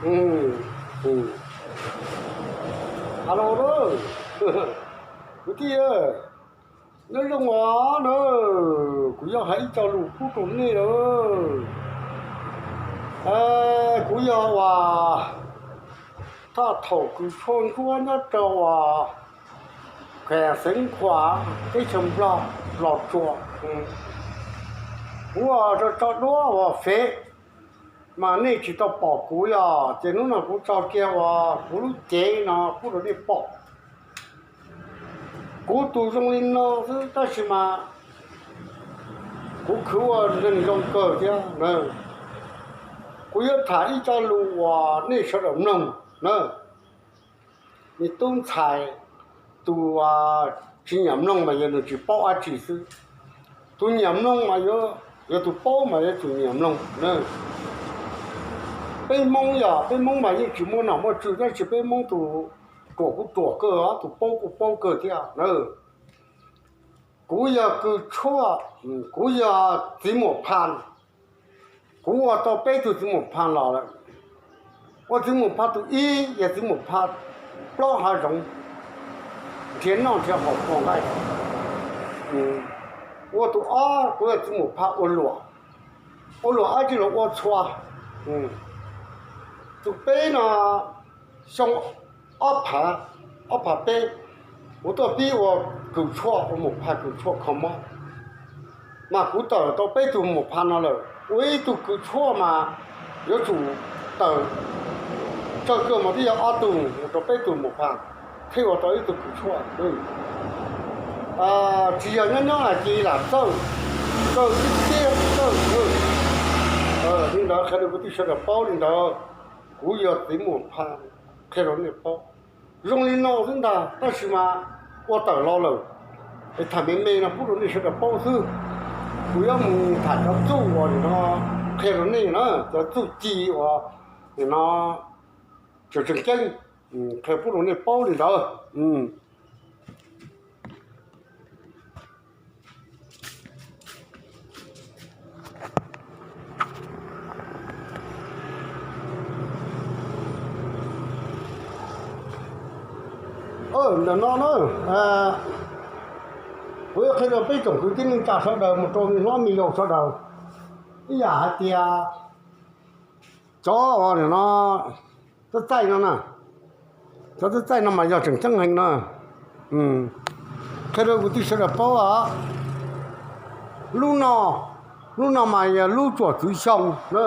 Alo, kwv tij, nyob zoo os na. Kuv yog hais ib co lus pub rau nej lawm. Kuv yog uas thaj thaum kws tshuaj ntsuab nyob rau uas khev Xeev Khuam teb chaws Nplog, Los Tsuas. Kuv tso duab uas fev, mas nej tsis tau pom kuv yog ces hnub no kuv tso kiag uas kuv lub cev no pub rau nej pom. Kuv tus zoo li no xwb tab sis mas kuv khwv ua neeg zoo kawg thiab. Kuv yuav tham ib co lus uas nej sawv daws mloog na. Me tub ntxhais, tus tsis nyiam mloog mas yog nws tsis paub dab tsi xwb. Tus nyiam mloog mas yuav, yog tus paub mas yuav tsum nyiam mloog na. Peb Hmoob yog, peb Hmoob mas yeej tsis muaj nom muaj tswv tab sis peb Hmoob tus ruam kuj ruam kawg, tus paub kuj paub kawg thiab na. Kuv yog kws tshuaj, kuv yog txiv muam Phas. Kuv ua tau peb tug txiv muam Phas los lawm. Ua txiv muam Phas tus ib yog txiv muam Phas plaub hav zoov nrhiav noj nrhiav haus ua nqaij. Ua tus ob kuv yog txiv muam Phas ua luam, ua luam dab tsi los ua txhua. Tus peb no xyoo ob phav, ob phav peb, kuv tuaj pib ua kws tshuaj, ua muam Phas kws tshuaj kho mob. Mas kuv tawm tau peb tug muam Phas no lawm. Ua ib tug kws tshuaj mas yuav tsum tawm tsawg kawg mas twb yog ob tug mus rau peb tug muam Phas thiaj ua tau ib tug kws tshuaj. Tsis yog nyob nyob hais tias lam txawj, txawj tib tiab txawj. Li ntawd qhia rau kwv tij sawv daws paub li ntawd. Kuv yog txiv muam Phas, qhia rau nej paub. Zoo li no xwb ntag tab sis mas ua tawm los lawm, es tham me me no pub rau nej sawv daws paub xwb. Kuv yuav mus tham cov txuj uas nim no qhia rau nej na, cov txuj ci uas nim no tseem tseem ceeb, qhia pub rau nej paub li ntawd. Ntawm no na, kuv yuav qhia rau peb tsoom kwv tij neej tsa sawv daws mus rau me hlob me yau sawv daws, ib yam hais tias cov uas nim no txawj txaij no na, cov txawj txaij no mas yog tseem ceeb heev na. Qhia rau kwv tij sawv daws paub os, lub no, lub no mas yog lub tsuam txwv xyoo na,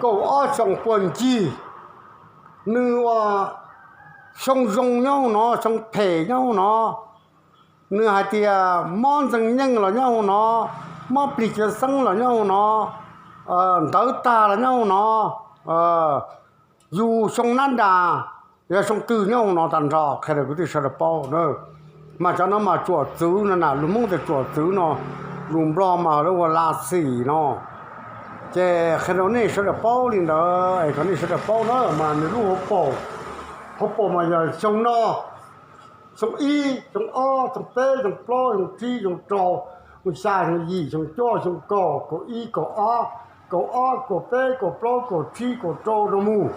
kaum ob xyoo puag ncig. Nws ua xyoo zoo nyob hauv no, xyoo phem nyob hauv no. Nws hais tias mob ntxees nyeej los nyob hauv no, mob plig ciav xeeb los nyob hauv no, ntawv tag los nyob hauv no, yug xyoo nab nras, yog xyoo twg nyob hauv no tag nrho, qhia rau kwv tij sawv daws paub na. Mas cov no mas tsuam txwv no na, lus Hmoob tias tsuam txwv no, lus Nplog mas lawv hu ua la xim no. Ces qhia rau nej sawv daws paub li ntawd es kom nej sawv daws paub na, mas nws lub hauv paus, hauv paus mas yog xyoo no, xyoo ib, xyoo ob, xyoo peb, xyoo plaub, xyoo tsib, xyoo rau, xyoo xya, xyoo yim, xyoo cuaj, xyoo kaum, kaum ib, kaum ob, kaum ob, kaum peb, kaum plaub, kaum tsib, kaum rau rau mus.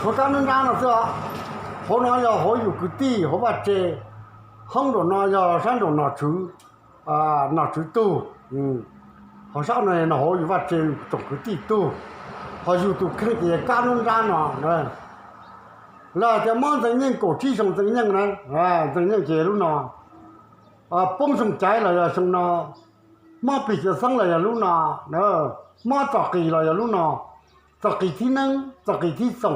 Hauv kab nruab nrab no xwb os. Hauv no yog hauv yus kwv tij hauv vaj tse, hoob nraum no yog sab nraum nom tswv, nom tswv tug, hauv sab no hauv yus vaj tse tsoom kwv tij tug, ho yus tus kheej ces yog kab nruab nrab no. Lawv hais tias mob ntxees nyeej kaum tsib xyoo ntxees nyeej na, ntxees nyeej ces lub no, poob xyoo caiv los yog xyoo no, mob plig ciav xeeb los yog lub no, mob txom qis los yog lub no, txom qis thib neeb txom qis thib xoom.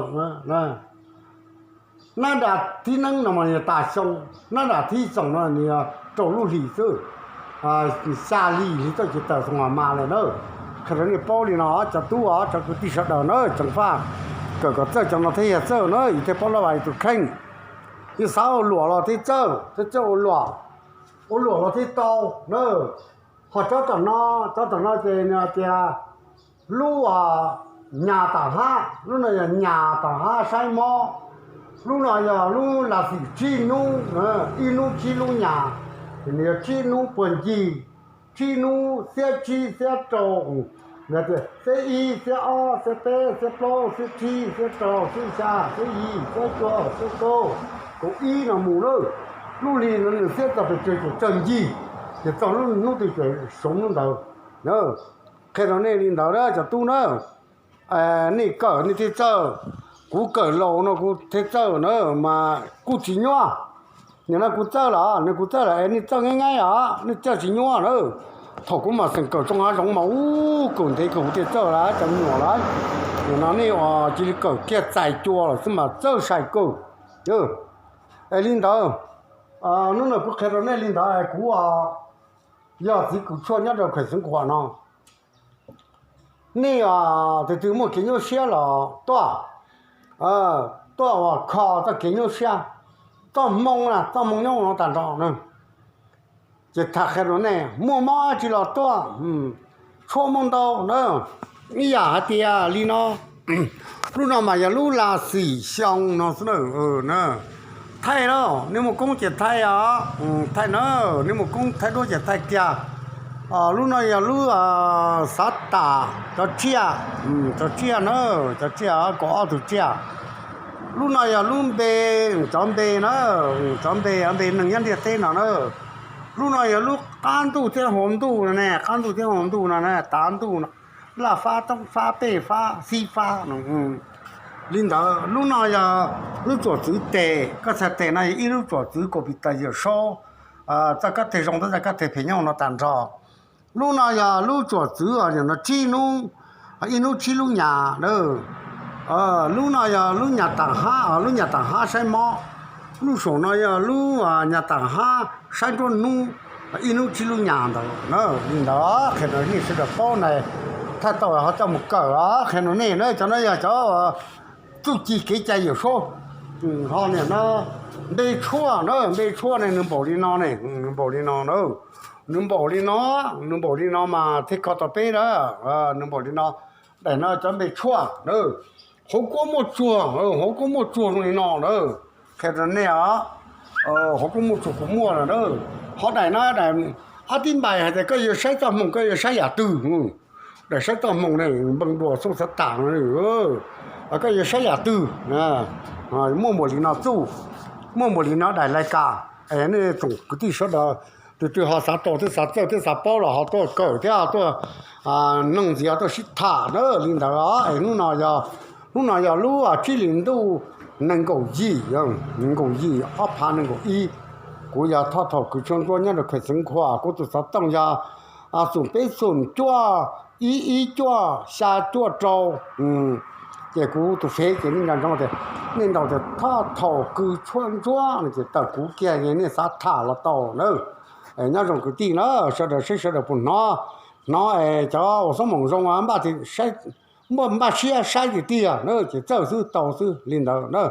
Nab nras thib neeb no mas yog tas xyoo, nab nras thib xoom no nws yog rau lub hlis xwb, xya hlis hli txawj ces tawm xoo mas mas lawm na. Qhia rau nej paub li no cov tub os, cov kwv tij sawv daws na, ceev faj kawm kom txawj cov no thiaj yog txawj na, yus thiaj paub laj vas yus tus kheej. Yus xav ua luam los thiaj txawj, thiaj txawj ua luam, ua luam los thiaj tau na. Ho cov tom no, cov tom no ces nws hais tias lub nyas tom hab, lub no yog nyas tom hab saib mob. Lub no yog lub las xim tsib hnub, ib hnub tsib lub nyas, ces nws yog tsib hnub puag ncig, tsib hnub xiab tsib xiab rau, Yog tias xiab ib, xiab ob, xiab peb, xiab plaub, xiab tsib, xiab rau, xiab xya, xiab yim, xiab cuaj, xiab kaub, kaum ib no mus na, lub hli no nws xiab txog pes tsawg ces tsawg ncig, ces txog lub hnub twg ces sawv hnub ntawd. Qhia rau nej li ntawd na cov tub na, nej kawm nej thiaj txawj, kuv kawm laus no kuv thiaj txawj na, mas kuj tsis nyuaj. Nim no kuv txawj lawm, nws kuv txawj lawm es nej txawj nqaij nqaij os, nej txawj tsis nyuaj na. Thaum kuv mam xeem kawm tsooj hav zoov mas ub, kawm ntev kawg kuv thiaj txawj lawm cov me nyuam lawm. Nim no nej ua cia li kawm kiag txais cua lawm xwb mas txawj sai kawg. Es li ntawd, hnub no kuv qhia rau nej li ntawd es kuv yog txiv kws tshuaj nyob rau khaem xeev khuam no. Nej tus twg muaj kev nyuaj siab los tuaj, tuaj ua kho txoj kev nyuaj siab, txoj hmoo na, txoj hmoo nyob no tag nrho na. Ces tham qhia rau nej, muaj mob dab tsi los tuaj, tshuaj muaj ntau na. Ib yam hais tias li no, lub no mas yog lub laj xim xyoo no xwb na. Thaij los nej muaj koob ces thaij os, thaij na, nej muaj koob thaij duab ces thaij kiag. Lub no yog lub xav tam cov tsiaj, cov tsiaj na, cov tsiaj kaum ob tug tsiaj. Lub no yog lub npe, cov npe na, cov npe, npe neeg nyob ntiaj teb no na. Lub no yog lub qab ntuj thiab hauv ntuj no ne, qab ntuj thiab hauv ntuj no ne, tav ntuj no, laj fab, toob fab, pej fab, xib fab no. Li ntawd lub no yog lub tsuam txwv tes, koj txhais tes no yog ib lub tsuam txwv kaum pis tas yawm saub, txoj kab teg zoo thiab txoj kab teg phem nyob no tag nrho. Lub no yog lub tsuam txwv no tsib hnub, ib hnub tsib lub nyas na. Lub no yog lub nyas tam hab, lub nyas tam hab saib mob. Lub saum no yog lub nyas tam hab saib nruab hnub, ib hnub tsib lub nyas ntawd na. Li ntawd qhia rau nej sawv daws paub na, thaij tau ho coj mus kawm os, qhia rau nej na, cov no yog cov txuj ci kev cai yawm saub. Ho nim no npe tshuaj na, npe tshuaj ne nws npaum li no ne, nws npaum li no na. Nws npaum li no, nws npaum li no mas thiaj kho tau peb na. Nws npaum li no, daim no cov npe tshuaj na. Hauv kuab muaj tsuag, hauv kuab muaj tsuag zoo li no na. Qhia rau nej os, hauv kuab muaj tsuag kuv muaj lawm na. Ho daim no daim, ob tib npais hais tias koj yuav saib txoj hmoo koj yuav saib yam twg. Daim saib txoj hmoo ne, npeej dua xub xav tas no, koj yuav saib yam twg, muaj npaum li no txuj, muaj npaum li no daim lais kas. Es nej tsoom kwv tij sawv daws, tus twg ho xav tau thiab xav txawj thiab xav paub los ho tuaj kawm thiab ho tuaj noog ntxiv ho tuaj sib tham na. Li ntawd os, es hnub no yog, hnub no yog lub tsib hlis ntuj nees nkaum yim, nees nkaum yim ob phav nees nkaum ib. Kuv yog Thoj Thaum Kws Tshuaj Ntsuab nyob rau khaem Xeev Khuam, kuv tus xov tooj yog xoom peb xoom cuaj ib ib cuaj xya cuaj rau. Ces kuv tus fev ces nej nco ntsoov tias, nej ntaus tias Thoj Thaum Kws Tshuaj Ntsuab no ces tawm kuv kiag, nej xav tham los tau na. Nyob zoo kwv tij na, sawv daws seb sawv daws puas hnov, hnov es cov uas xob moom zoo npaj, muaj npaj siab saib tiag tiag na ces txawj xwb tau xwb li ntawd na.